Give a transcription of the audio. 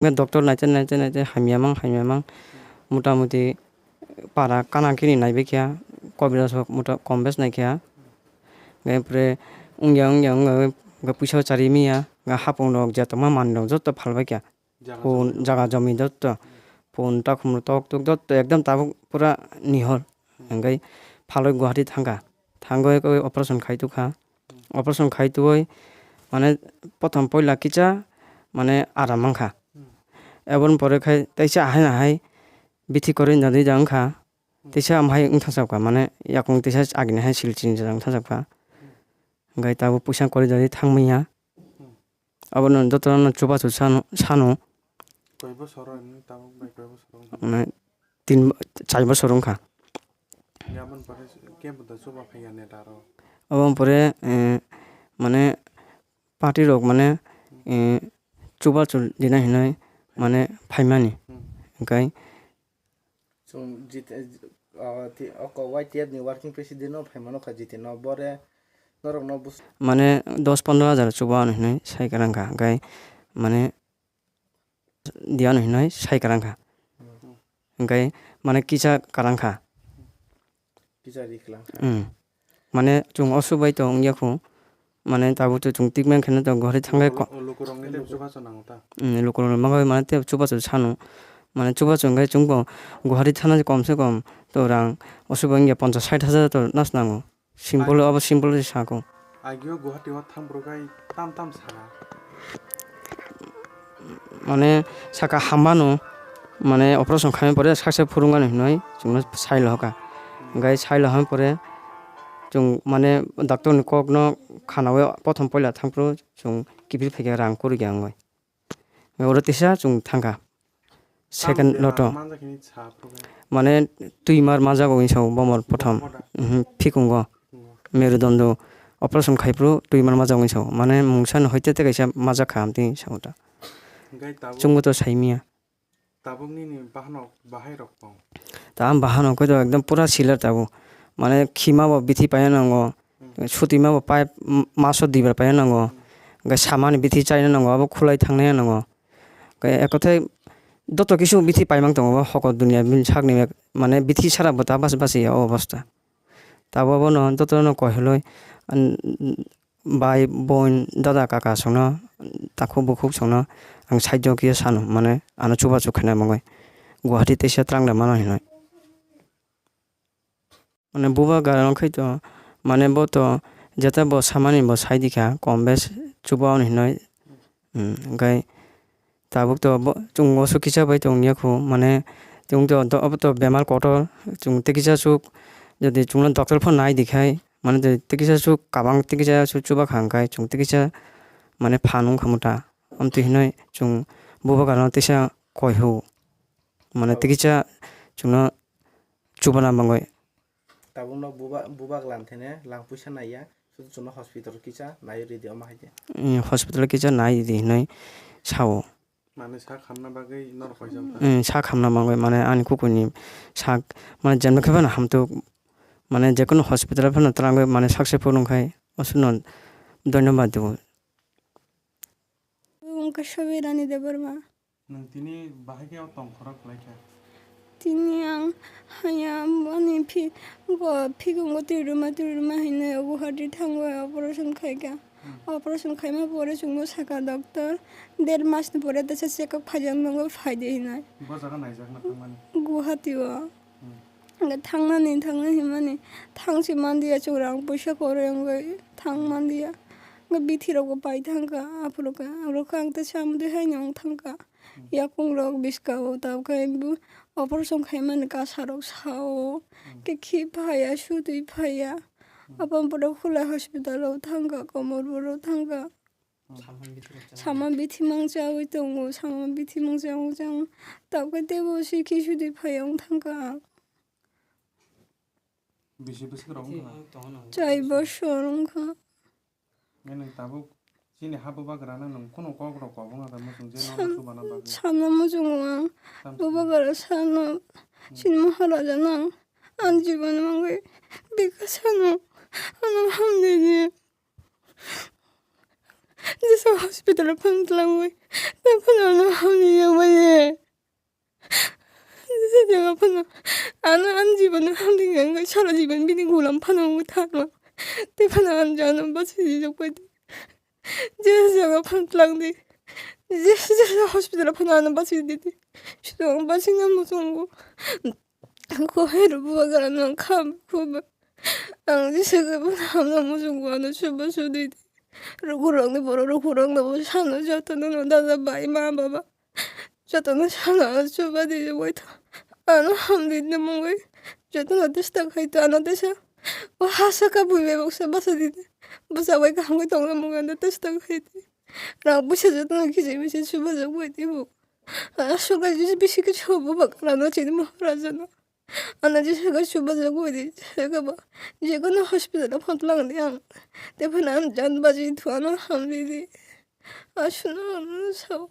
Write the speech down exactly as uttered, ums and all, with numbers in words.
Doctor naite naite naite hamya mang hamya mang, mota moti para kana kini naibai kha, kobiraj rok mota kom bes nai kha. Hwnkhe wngya wngya wngya wngya puisa chari manya, hapung rok je tongma manwi rok joto phalbai kha. Phone, jaga jomi joto. Phone takhum tok tok joto ekdom tabuk pura nihor. Hwnkhe phalwi Guwahati thangkha. Thangwi operation khai tukha. Operation khai tuwi mane prothom poila kisa mane aram mankha. Eboni pore khai teisa ahai ahai bithi kwrwi nadi da wngkha. Teisa amhai wngthasakha mane yakung teisa agini hai sil chini wngthasakha. Hwnkhe tabuk puisa kwrwi nadi thangmanya. Abono jotono chubachu sano, sano. Koi bosor ni tabuk bai koi bosor wngkha? Mane tin, char bosor wngkha. Aboni pore kebo da chuba phaiya neta rok? Aboni pore, eh, mane party rok mane, eh, chubachu dina hinwi mane phaimani. Hmm. Hwnkhe Chwng jit-, ah, ti-, oko Y T F ni working president no phaimano kha jiti no bore norok no bus- Mane dos pondro hajar chuba ano hinwi sai kwrang kha, hwnkhe mane diya ano hinwi sai kwrang kha. Hmm. Hwnkhe mane kisa kwrang kha. Kisa ri kwlang kha. Hmm. Mane chwng osubai tong wngya khu. Mane tabuk to chwng treatment khaina to Guwahati thanglai ko-, lukurokni tei chubachu nango ta? Hmm, lukurokni bagwi mane tei chubachu sano. Mane chubachu hwnkhe chwngbo Guwahati thana kom se kom to rang osubai wngya ponchas sait hajar to nas nango. Simple abo simple se sako. Agio Guwahati o thangphuru gai tam tam sana. Mane saka hambano, mane operation khaimani pore sakse phurungani hinwi chwngno sailo hoka. Hwnkhe sailo hwn pore chwng mane doctor ni kokno khanawi prothom poila thangphuru chwng kiphil phaikha rang kwrwikha wngwi. Oro teisa chwng thangkha. Second loto. Mane tumor manjago hinwi sao bomor prothom. Bomo da? Mhm, phikungo. Phikungo. Merudondo operation khaiphuru tumor manjago hinwi sao. Mane mungsa no hoite tei kaisa majak kha amtwi sao ta. Hwnkhe tabuk, chwngbo to saimanya. Tabuk nini bahanok bahai rok tong? Ta ang bahanok khe to ekdom pura silar tabuk. Mane khima bo bithi paina nango. Hmm. Sutima bo pai, m-, maso dibar paina nango. Hmm. Hwnkhe samani bithi chaina nango, abo khulai thangnai nango. Khe ekothai joto kisu bithi paimang tongo bo hoko dunia bini sakni mek-, mane bithi sara bo ta bas basi ya o obostha. Tabuk abono jotono koheloi, an-, bai, boin, dada, kaka songno, takhuk bukhuk songno ang side o khe sano, mane ano chubachu khaina mangoi Guwahati teisa twlang da mano hinoi. Mane bubagra wngkhe to, mane bo to jeta bo samani bo sai di kha, kom bes chuba hwnwi hinoi. Hmm, hwnkhe tabuk to bo, chwng oso kisa bai tong ya khu, mane chwng to, to, abo to bemar kotor, chwng tei kisa swk, jodi chwngno doctor phano nai di khai, mane tei kisa swk kabang tei kisa swk chuba kha hwnkhe chwng tei kisa mane phan wng kha muta. Amtwi hinoi chwng bubagrano teisa koi hw, mane tei kisa chwngno chubana mangoi. Tabukno buba-, bubak lam thene lang puisa naiya, sudu chwngno hospital kisa nai ridi omo hai de. Mm, hospital kisa nai ridi hinoi sao. Mane sak hamna bagwi norok kaisa wngkha? Mm, sak hamna bagwi mane ani kukuini sak mane jemno khe phano hamtuk mane jekono hospital phano twlangwi mane sak se phunuk khai osuno dhonyobad dibo. Wngkha Sobirani Debbarma. Nwng tini bahai khe o tong khorok khlai kha? Tini ang haya ani phi-, go-, phikungo twi rwma twi rwma hinwi Guwahati thangwi operation khai kha. Hmm. Operation khaima pore chwngno sakha doctor, der mas ni pore teisa check up khaijak nangwi phai di hinwi. Bo jaga naijakna thangmani? Guwahati o. Hmm. Hwnkhe thangnani, thangna hinmani, thang se manliya, chwng rang puisa kwrwi wngwi thang manliya. Hwnkhe bithi rok bo pai thangkha, aphuru khe, aro khe ang tei samtwi haino wng thangkha. Hmm. Yakung rok biska o, tabukhe bu operation khaimani kasa rok sao, hmm, khe khi phaiya, sutwi phaiya. Hmm. Aboni pore Khulai hospital o thangkha, Komolpur o thangkha. Sama bithi mang chawi tongo, sama bithi mang chawi chang. Tabukhe teibo se khi sudi phai wng thangkha. Bisi bwswk rok wngkha? Chai bosor wngkha. Nini tabuk chini ha bubagra no nwng kunu kok rok kok wngkha muchung je nono chubana bagwi. Sana muchungo ang. Bubagra sana chini Maharaja nang ang jibon mangwi bikha sano ano hamdini. Jesa hospital o phano tlangwi. Tei phano ano hamya wngmani. Jesa jaga phano ano ani jibono hamya wngwi sara jibon bini gulam phano wngwi thangma. Tei phano ano jano bachwi rijak bai di. Jesa jaga phano tlangdi. Jesa hospital o phano ano bachwi di. Sudo ang bachwi na muchungo. Ko hai rubu bagara nang kham khum. Ang jesa jaga phano ano muchungo ano suba sudui di. Rukurang ni boro rukurang no sano joto no dada bai ma baba. Jotono sano chuba di wai tho. Ano hamdi ni mungwi jotono testa khai to ano tesa. O hasa ka bui be boksa basa di. Basa wai ka hamwi tongna mungwi ano testa khai di. Rang busa jotono kiji bisi chuba jok wai di bo. Aswk lai jisi bisi ke chuba bak ano chini maharaja no. Ano jisi ka chuba jok wai di. Jeka ba. Jeka no hospital phone lang di ang. Te phana ang jan baji thu ano hamdi di. Aswk no ano sao.